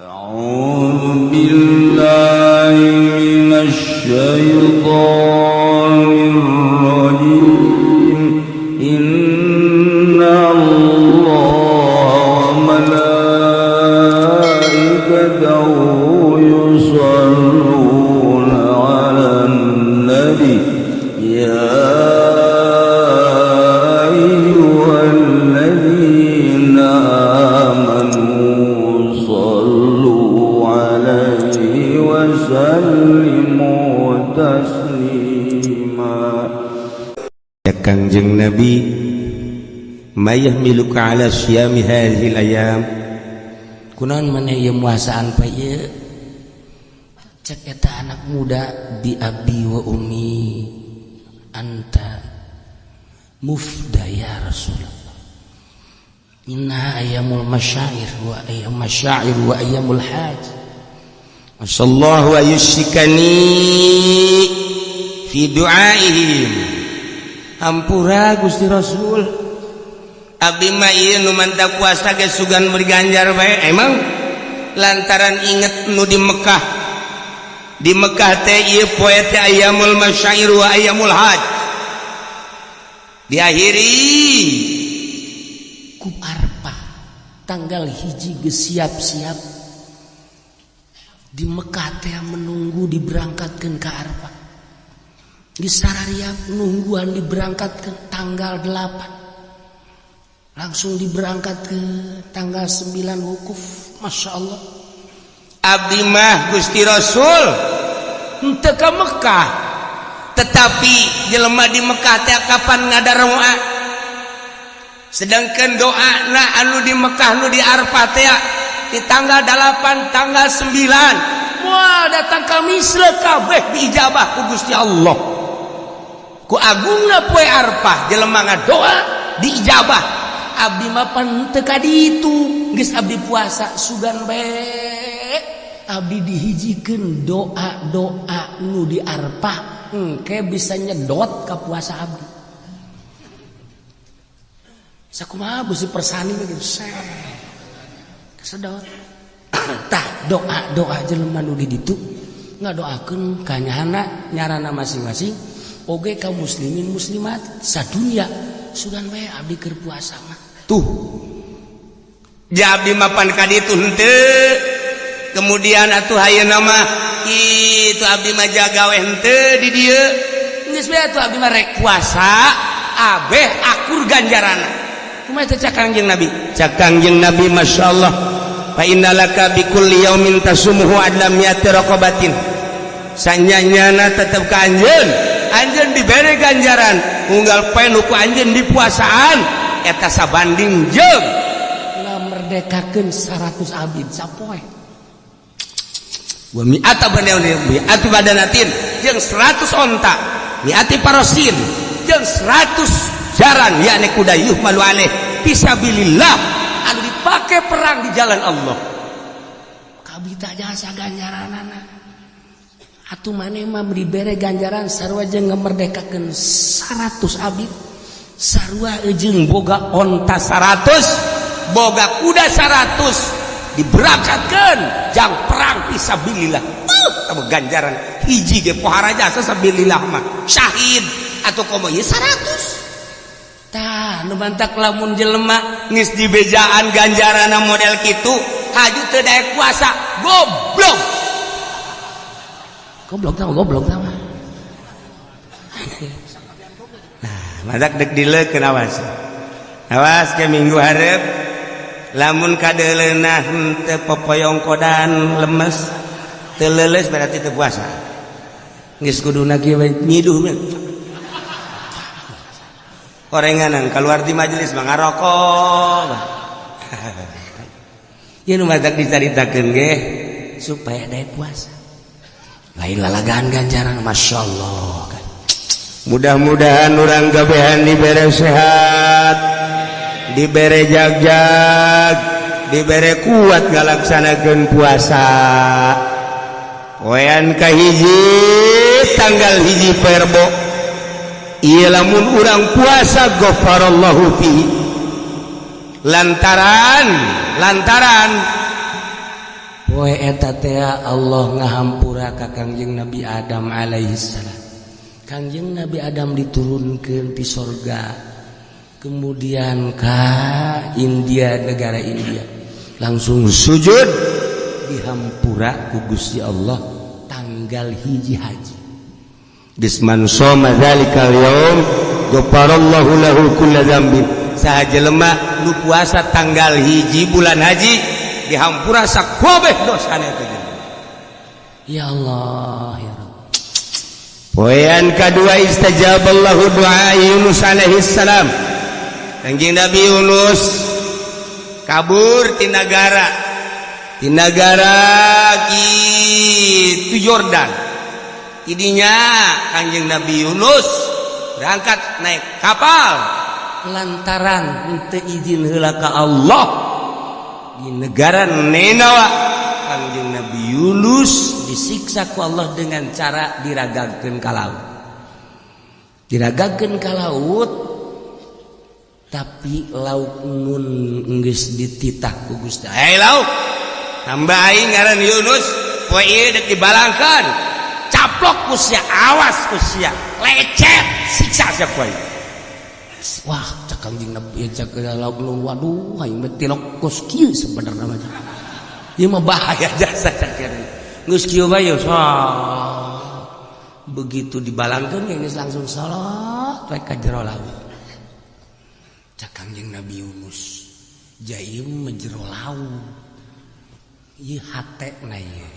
أعوذ بالله من الشيطان الرجيم. إن الله وملائكته يصلون على النبي، يا أيها الذين آمنوا صلوا عليه وسلموا تسليما. Ya Kangjeng Nabi, ما يحملك على صيام هذه الأيام? Kunaon maneh ieu muasaan pa ieu? Cek eta anak muda, بأبي وأمي أنت مفدى يا رسول الله، إنها أيام المشاعر وأيام مشاعر وأيام الحج. عسى الله أن يشركني في دعائهم. Hampura, Gusti Rasul, abdi mah ieu nu mantap puasa ge sugan berganjar bae, emang lantaran inget nu di Mekah. Di Mekah teh ieu poe teh أيام المشاعر وأيام الحج diakhiri. Ku Arpah tanggal 1 geus siap-siap di Mekah teh, menunggu diberangkatkan ke Arfah. Di sarariap nungguan diberangkatkan. Tanggal 8 langsung diberangkat ke tanggal 9 wukuf. Masya Allah. Abdi mah, Gusti Rasul, henteu ka Mekah, tetapi jelema di Mekah teh kapan ngadaroa, sedangkan doa na anu di Mekah, nu di Arfah teh di tanggal 8, tanggal 9. Wah, datang kami kabeh diijabah ku Gusti Allah. Ku agungna poe Arfah, jelema ngadoa diijabah. Abdi mah pan teu ka ditu, geus abdi puasa, sugan bae abdi dihijikeun doa-doa nu di Arfah, engke bisa nyedot ka puasa abdi. Sakumaha beusi persani begitu kesedot. Tah, doa-doa jelema nu di ditu ngadoakeun ka nyahana, nyarana masing-masing, oge ka muslimin muslimat sadunya, sugan bae abdi keur puasa mah. Tuh ja, abdi mapan ka ditu henteu. Kemudian atuh ayeuna mah itu abdi mah jaga we henteu di dieu. Geus bae atuh abdi mah rek puasa abeh akur ganjarana. Kumaha teh cak Kangjeng Nabi? Cak Kangjeng Nabi, Masya Allah, فإن لك بكل يوم تصومه عدل مائة رقبة. Sanyanyana tetep ka anjeun, anjeun dibere ganjaran unggal poe nu ku anjeun dipuasaan eta sabanding jeung ngamerdekakeun 100 abid sapoe. ومائة مائة بدنة jeung 100 onta, مائة فرس jeung 100 jaran, yakni kuda, يحمل عليه في سبيل الله, anu dipake perang di jalan Allah. Kabita jasa ganjaranana atuh maneh mah dibere ganjaran sarua jeung ngamerdekakeun 100 abid, sarua jeung boga onta 100, boga kuda 100, diberangkatkan jang perang fisabilillah. Ganjaran hiji ge pohara jasa sabilillah mah syahid atau komo ieu 100. Tah, nu mantak lamun jelema geus dibejaan ganjaranna model kitu, haju teu daek puasa, goblok. Goblok tah, goblok tah mah. Nah, matak dek dileukeun. Awas, awas ke minggu hareup lamun kadeuleunah teu popoyongkodan, lemes, teu leuleus, berarti teu puasa. Geus kuduna kieu we, nyiduh we. Orenganan keluar di majelis mah ngarokok. Ieu nu matak dicaritakeun ge supaya daek puasa, lain lalagaan ganjaran. Masya Allah kan. Mudah-mudahan urang kabehan dibere sehat, dibere jagjag, dibere kuat ngalaksanakeun puasa. Poean kahiji, tanggal 1 Perbo. Ieu lamun urang puasa, غفر الله فيه, lantaran lantaran Poe eta teh Allah ngahampura ka Kangjeng Nabi Adam alaihissalam. Kangjeng Nabi Adam diturunkan di sorga, kemudian ke India, negara India, langsung sujud dihampura ku Gusti Allah tanggal 1 haji. Geus man shoma dzalikal yaum ghafarallahu lahu kulla dzambin. Saha jelema nu puasa tanggal 1 bulan haji dihampura sakabeh dosana teh. Ya Allah, ya Rabb. Poean kadua, istajaballahu du'a Yunus alaihi salam. Kanjeng Nabi Yunus kabur ti nagara kitu Yordan. Idinya Kanjeng Nabi Yunus berangkat naik kapal lantaran henteu izin heula ka Allah di negara Ninawa. Kanjeng Nabi Yunus disiksa ku Allah dengan cara diragagkeun ka laut, diragagkeun ka laut, tapi lauk nun geus dititah ku Gusti. Hey lauk, hamba aing ngaran Yunus, poe ieu dek dibalangkeun, caplok ku sia, awas ku sia lecet, siksa sia poe. Wah, cek Kanjeng Nabi, cek lauk nun, waduh, aing mah tilok kos kieu sebenarnya mah. Ieu mah bahaya jasa cek geus kieu bae. Begitu dibalangkeun geus langsung salat we ka jero laut. Cek Kangjeng Nabi Yunus, jaim mah jero laut ieu, hate na ieu,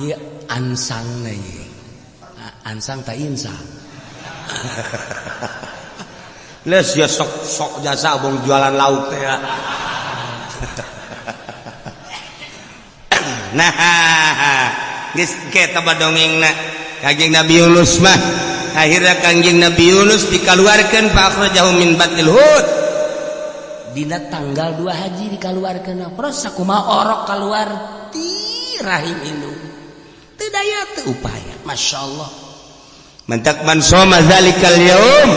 ieu ansang na ieu, ansang tak insang. Les ya sok sok jasa abong jualan lauk teh ya. Nah, geus ke taba dongengna Kangjeng Nabi Yunus mah. Akhirnya Kangjeng Nabi Yunus dikaluarkeun, fa akhrajahu min batnil hut. Dina tanggal 2 haji dikaluarkeun. Proses sakumaha orok keluar ti rahim indung, teu daya teu upaya. Masya Allah. Mantak man shoma dzalikal yaum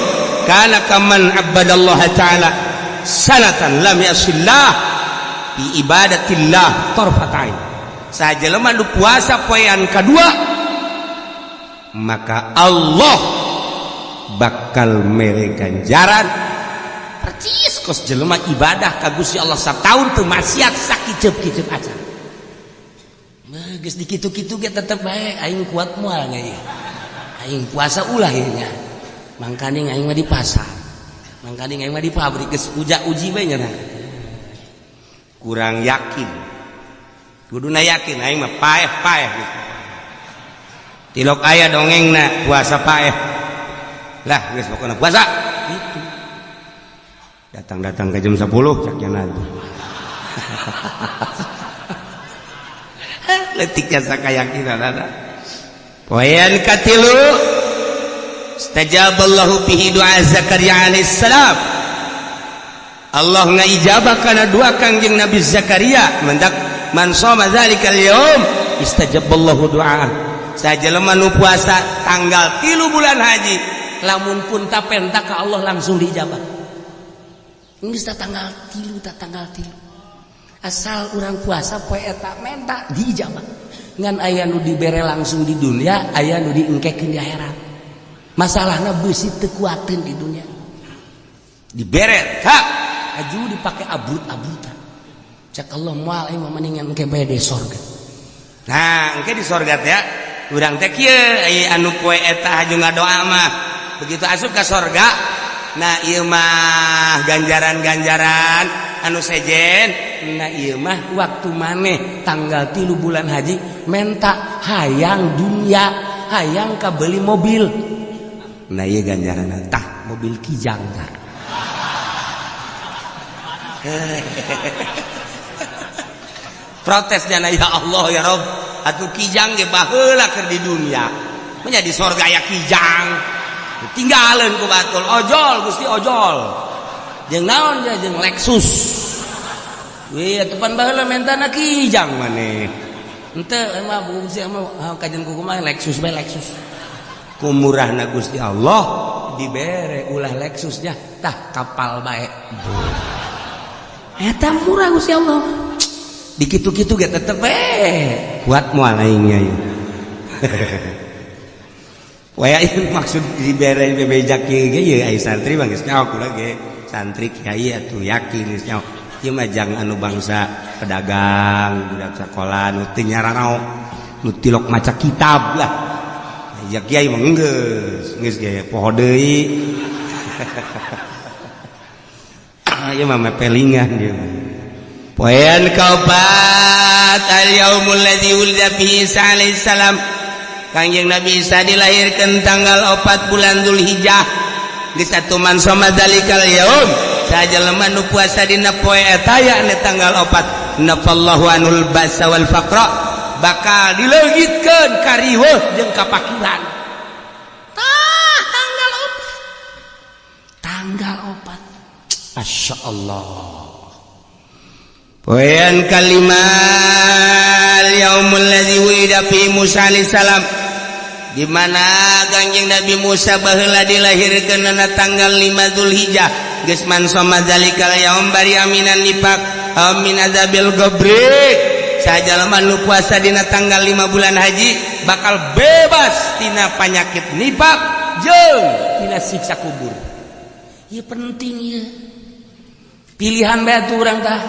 kana kaman abadallaha ta'ala sanatan lam yasillah bi ibadatillah tarfatain. Saha jelema nu puasa poean kadua, maka Allah bakal mere ganjaran percis kos jelema ibadah ka Gusti Allah sataun teu maksiat sakiceup-kiceup acan. Nah, geus dikitu-kitu ge tetep bae aing kuat moal nya ieu. Aing puasa ulah ieu nya. Mangkaning aing mah di pasar. Mangkaning aing mah di pabrik, geus uja uji bae nya. Kurang yakin. Kuduna yakin aing mah paeh-paeh gitu. Tilok aya dongengna puasa paeh. Lah geus pokona puasa gitu. Datang-datang ke jam 10 cak nanti. Letik jasa kayakinan ada. Poean katilu, istajaballahu bihi doa Zakaria alaihissalam. Allah ngaijabah kana doa Kangjeng Nabi Zakaria. Mendak man shoma dzalikal yaum istajaballahu doa. Saha jelema nu puasa tanggal 3 bulan haji, lamun pun tapenta ka Allah langsung diijabah. Geus tanggal 3, ta tanggal 3. Asal urang puasa poe eta menta diijabah. Ngan aya nu dibere langsung di dunia, aya nu diengkekeun di akhirat. Masalahna beusi teu kuateun di dunia. Dibere hak aju dipake abrut-abrutan. Cek Allah moal aing mah mendingan engke bae di sorga. Nah, engke di sorga teh urang teh kieu anu poe eta haju ngadoa mah. Begitu asup ka sorga, nah ieu mah ganjaran-ganjaran anu sejen. Nah ieu mah waktu maneh tanggal 3 bulan haji menta hayang dunia, hayang kabeli mobil. Nah ieu ganjaran tah mobil Kijang tah. Protesnya ya Allah ya Rob, atuh Kijang ge baheula keur di dunia, menjadi sorga ya Kijang tinggalin ku batul ojol Gusti ojol jeung naon ya jeung Lexus. Wih, atuh pan baheula mentana Kijang maneh. Henteu emang Gusti mah kajian ku kumaha Lexus bae Lexus. Ku murahna Gusti Allah dibere ulah Lexusnya tah kapal bae. Eta murah Gusti Allah. Dikitu-kitu ge tetep kuat moal aing nya. Waya itu maksud dibere bebeja kieu ge ye ai santri mah geus nyaho kula ge santri kiai atuh yakin geus nyaho. Ieu mah jang anu bangsa pedagang, budak sekolah nu teu nyararao, nu tilok maca kitab lah. Ya kiai mah geus, geus ge poho deui. Ieu mah mepelingan ieu mah. Poean kaopat al yaumul ladzi wulida fihi Isa alaihi salam. Kangjeng Nabi Isa dilahirkan tanggal 4 bulan Dzulhijjah. Geus atuh man soma dzalikal yaum, sajelema nu puasa dina poe eta yakni tanggal 4, nafallahu anul ba'sa wal faqra, bakal dileungitkeun kariweuh jeung kapakiran. Tah tanggal 4. Tanggal 4. Masya Allah. Poean kalimat yaumul ladzi wulida fi Musa alaihi salam, di mana Kangjeng Nabi Musa baheula dilahirkeun na tanggal 5 Dzulhijjah. Geus man soma dzalikal yaum bari aminan nifaq amin azabil qabri, sajalema nu puasa dina tanggal 5 bulan haji bakal bebas tina penyakit nifaq jeung tina siksa kubur. Ieu penting ieu. Pilihan bae atuh urang tah.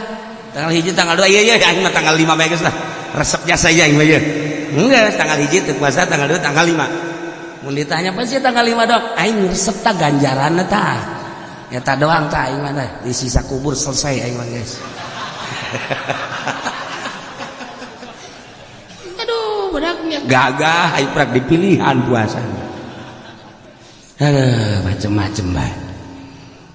Tanggal 1 tanggal 2 iya iya aing mah tanggal 5 bae geus lah. Resep jasa aing mah ieu. Enggak, tanggal 1 teu puasa, tanggal 2, tanggal 5. Mun ditanya apa sih tanggal 5 dong? Aing resep tah ganjaranna tah. Eta doang tah aing mah tah. Di sisa kubur selesai aing mah guys. Aduh, budaknya gagah aing prak dipilihan puasana. Aduh, macem-macem bae.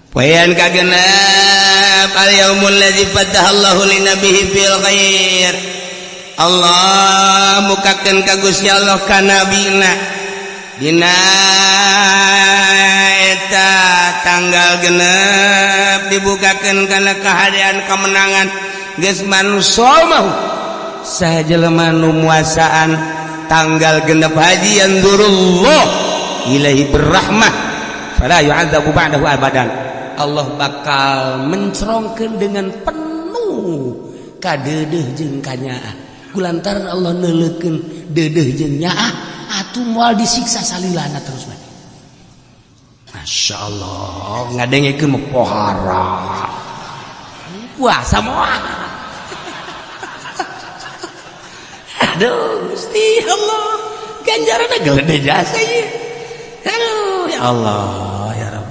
Poean kagenep al yaumul ladzi fatahallahu linabihi fil khair. Allah mukakeun ka Gusti Allah ka nabina dina eta tanggal genep dibukakeun kana kahadean kemenangan. Geus man somahu sajelema nu muasaan tanggal genep haji yanzurullah ilaihi birrahmah fala yu'adzabu ba'dahu abadan. Allah bakal mencerongkeun dengan penuh kadeudeuh jeung kanyaah. Kulantaran Allah neuleukeun deudeuh jeung nyaah atuh moal disiksa salilana terus bae. Masya Allah, ngadengekeun mah pohara. Puasa moal. Aduh, Gusti Allah, ganjaranna gede jasa ieu. Aduh, ya Allah, ya Rabb.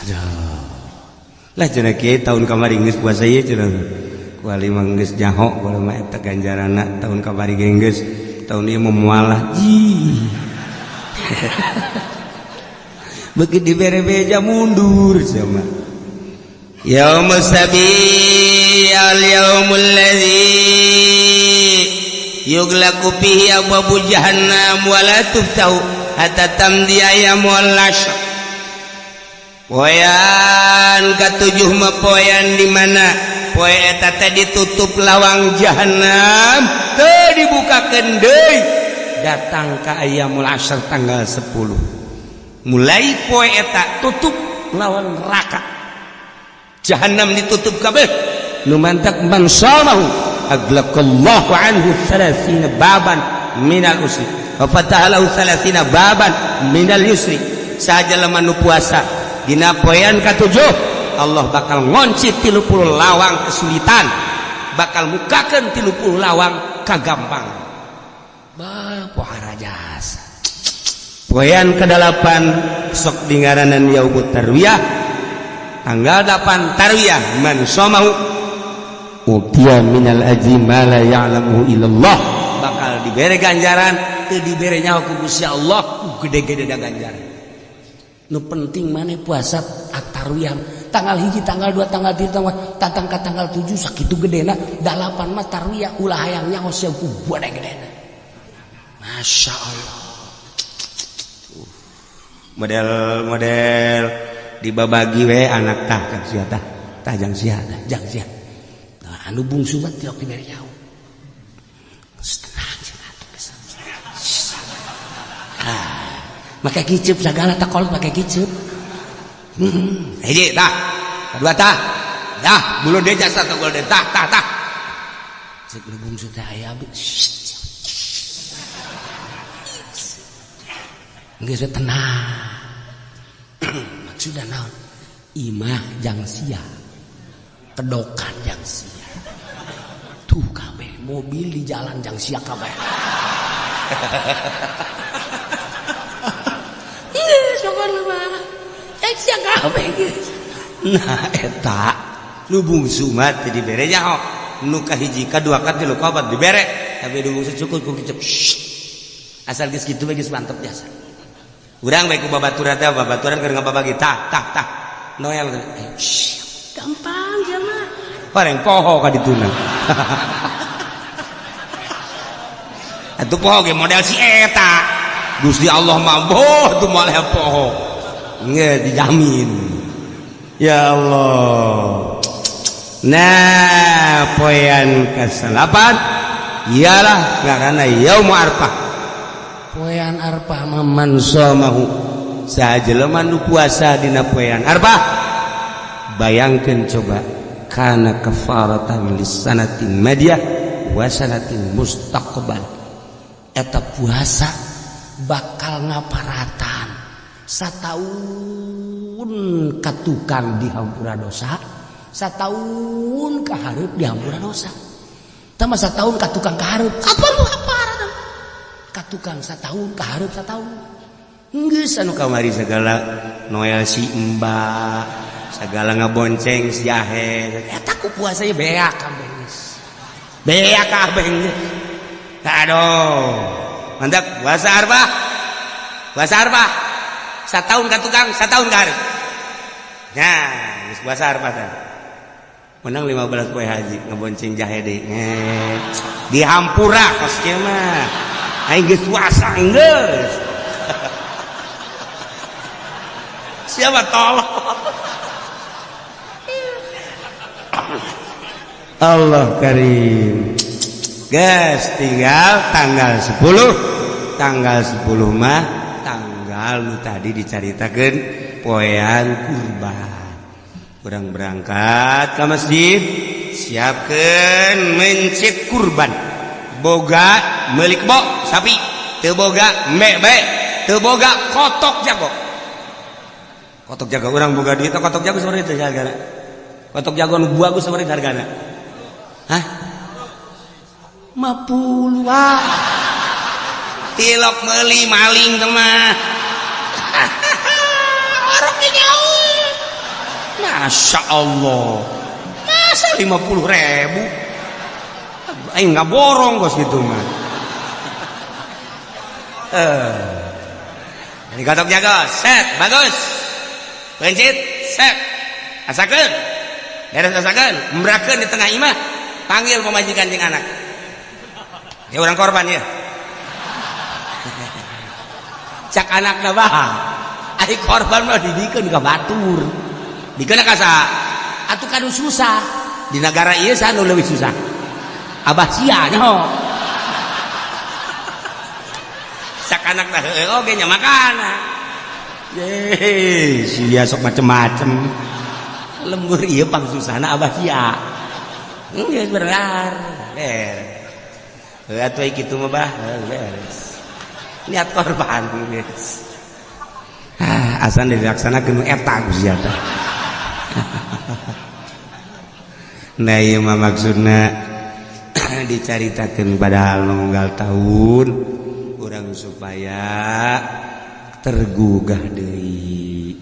Aduh. Lah cenah kiai tahun kamari geus puasa ieu cenah. Kuali mah geus nyaho kuali mah eta ganjaranna tahun kamari ge geus, tahun ieu mah moal ji. Beuki dibere beja mundur sama. Yaumus sabi al yaumul ladzi yuglaqu fihi abwabu jahannam wa la tuftahu hatta tamdi ayyamul ashr. Poean katujuh mah poean di mana poe eta teh ditutup lawang jahanam teu dibukakeun deui datang ka ayyamul ashr tanggal 10. Mulai poe eta tutup lawang neraka jahanam ditutup kabeh. Nu mantak man shamahu aglaqallahu anhu 30 baban minal usri wa fataha lahu 30 baban minal yusri. Sajalema nu puasa dina poean katujuh Allah bakal ngonci 30 lawang kesulitan, bakal mukakeun 30 lawang kagampang. Bah, pohara jasa. Poean ke-8 sok dingaranan yaumut tarwiyah tanggal 8 tarwiyah man somahu utiya minal ajri ma la ya'lamuhu illallah, bakal dibere ganjaran teu dibere nyaho ku Gusti Allah gede-gede da ganjaran. Nu penting maneh puasa at-tarwiyah tanggal 1 tanggal 2 tanggal 3 tanggal tatang ka tanggal 7 sakitu gedena 8 mah tarwiyah ulah hayang nyaho sia ku gede-gedena. Masya Allah. Model-model dibabagi we anak tah kan sia tah tah jang sia tah jang sia. Nah, anu bungsu mah tilok dibere jauh. Tenang cenah atuh geus. Ah, make kiceup sagala tak kolot make kiceup. Hiji tah, kedua tah. Dah, bulu deui jasa tah gol tah tah tah. Cek nu bungsu teh aya abdi. Geus tenang. Maksudna naon? Imah jang sia. Kedokan jang sia. Tuh kabeh mobil di jalan jang sia kabeh. Geus pokona mah. Sia kabeh geus. Nah eta nu bungsu mah teu dibere nyaho. Nu kahiji kadua katilu kaopat dibere, tapi nu bungsu cukup ku kicep. Asal geus kitu we geus mantep jasa. Urang bae ku babaturan teh babaturan keur ngababagi tah tah tah. Noel gampang jama. Bareng poho ka dituna. Atuh poho ge model si eta. Gusti Allah mah boh tuh moal poho. Nge dijamin. Ya Allah. Nah, poean ke-8 ialah ngaranna Yaum Arfah. Poean Arfah mah man somahu saha jelema nu puasa dina poean Arfah. Bayangkeun coba kana kafaratan lisanatin madiyah wa sanatin mustaqbal. Eta puasa bakal ngaparatan sataun katukang dihampura dosa, sataun kahareup dihampura dosa. Tah mah sataun katukang kahareup, apa nu haparatan? Katukang sataun kahareup sataun. Geus anu kamari segala Noel si Mbak, segala ngabonceng si Ahe. Eta ku puasa ye beak kabeh geus. Beak kabeh geus. Aduh. Mantap puasa Arfah. Puasa Arfah. Sataun ka tukang, sataun ka hareup. Nah, geus puasa Arfah teh. Menang 15 poe haji ngebonceng jahe deui. Dihampura kos kieu mah. Aing geus puasa geus. Siapa tolong? Allah karim. Guys, tinggal tanggal 10. Tanggal 10 mah tanggal nu tadi dicaritakeun poean kurban. Urang berangkat ke masjid, siapkeun mencit kurban. Boga meuli kebo sapi, teu boga mbe bae, teu boga kotok jago. Kotok jago urang boga duit kotok jago sabaraha teh hargana? Kotok jago nu bagus sabaraha hargana? Hah? 50 ah. Tilok meuli maling teh mah. Orang nyawa. Masya Allah. Masa 50.000? Aing nggak borong kos gitu mah. Ini kotok jago, set, bagus. Pencit, set. Asakeun. Beres asakeun, embrakeun di tengah imah. Panggil pemajikan jeung anak. Ya orang korban ya. Cak anakna bah. Ari korban mah dibikeun ka batur. Dikeun ka saha? Atuh kanu susah. Di negara ieu saha nu leuwih susah? Abah sia nyaho. Cak anakna heueuh oge nya makana. Ye, sia sok macem-macem. Lembur ieu pangsusahna abah sia. Geus berar. Beres. Atuh kitu mah bah, beres. Niat korban geus. Ah, asan dilaksanakeun eta ku sia teh. Nah ieu mah maksudna dicaritakeun padahal nunggal tahun urang supaya tergugah deui.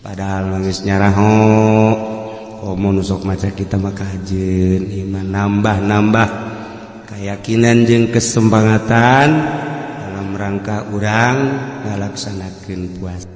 Padahal geus nyaraho komo nu sok maca kita mah kajeun iman nambah-nambah keyakinan jeung kesempangatan dalam rangka urang ngalaksanakeun puasa.